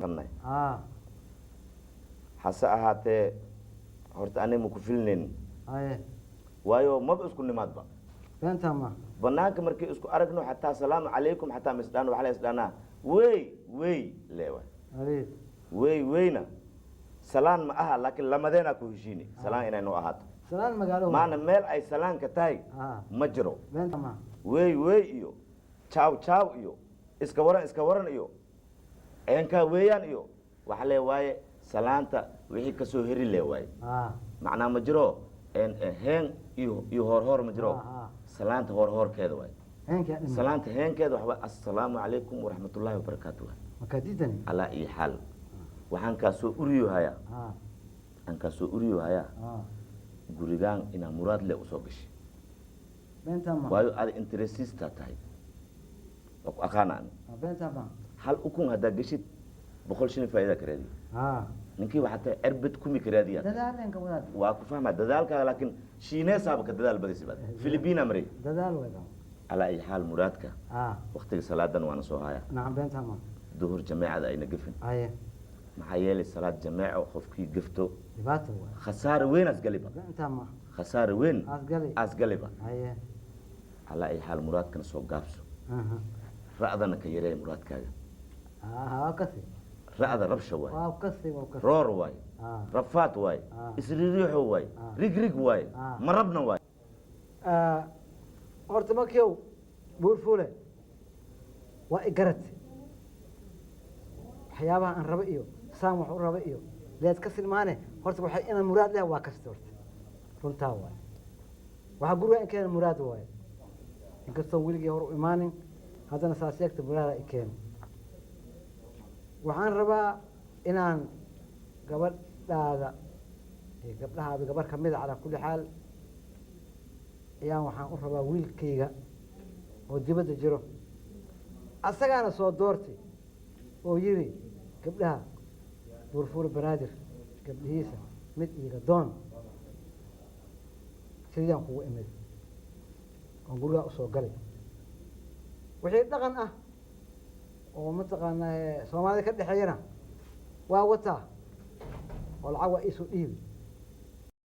Maqannahay. Hase ahaatee, horta aniga ma ku filnayn. Waayo, maba isku nimaadba. Beentaa ma. Banaanka markii isku aragno, xataa "Salaamu calaykum" xataa ma isdhaan. Waxaa la isdhaanaa "Wey wey" leewaay. Wey weyna salaan ma aha, laakiin lamadeenaa ku heshiini salaan inay noo ahaato. Salaan magaalo. Maana meel ay salaanka tahay ma jiro. Beenta ma. Wey wey iyo jaaw jaaw iyo iska waran iska waran iyo ceenkaa weeyaan iyo waxa lee waaye. Salaanta wixii kasoo heri lee waaye. Macnaa ma jiro heen iyo hoorhoor ma jiro. Salaanta hoorhoorkeeda waaye. Heenkaa dhima. Salaanta heenkeeda waxba "Assalaamu calaykum waraxmatullaahi wabarakaatu" waay. Makaa diidani. Alaa iyo xaal, waxaan kaa soo uriyo hayaa, aan kaa soo uriyo hayaa gurigaan inaa muraad le usoo gashay. Beentaa ma. Waayo, ada interestista tahay, waa ku aqaana ani. Beentaa ma. Hal ukun haddaa geshid, 100 shilin faa'iida ka raadiya. Ninkii waxaa tahay cerbad kumi ka raadiya. Dadaalenka wadaad. Waa ku fahmaa dadaalkaaga, laakiin shiineesaaba ka dadaal badaysi baad Philippina maray. Dadaal wada. Alaa ay xaal, muraadka waktiga salaadan waana soo haya. Nacam, beentaa ma. Duhur jameecada ayna gefin. Maxaa yeelay, salaad jameeco qofkii gefto Dhibaato waay. khasaare weyn asgaliba. Beentaa ma. Khasaare weyn Asgali. asgaliba. Alaa ay xaal, muraadkana soo gaabso. Ra'dana ka yaree muraadkaaga. Waa kasi. Ra'da rabsha waay. Waa kasi, waa kasi. Roor waay. Rafaad waay. Isririixo waay. Rigrig waay. Marabna waay. Horta markiow Buurfuule waa i garat waxyaabaha aan rabo iyo saan wax u rabo iyo leed ka silmaane. Horta waxay inaan muraad leh waa kasta. Horta runtaa waay, waxaa guriga in keena muraad waaye. Inkastoo weligii hor u imaanin, haddana saas sheegta, muraada i keena. Waxaan rabaa inaan gabadhaada iyo gabdhahaada gabar kamida, calaa kulli xaal, ayaan waxaan u rabaa wiilkayga oo dibadda jiro. Asagaana soo doortay oo yidhi, "Gabdhaha Buurfuur Banaadir gabdhihiisa mid iiga doon." Sidaan kugu imid oon gurigaa usoo galay, wixii dhaqan ah oo mataqaanaa Soomaalida ka dhexeeyana waa wataa oo lacag waa iisoo dhiibi.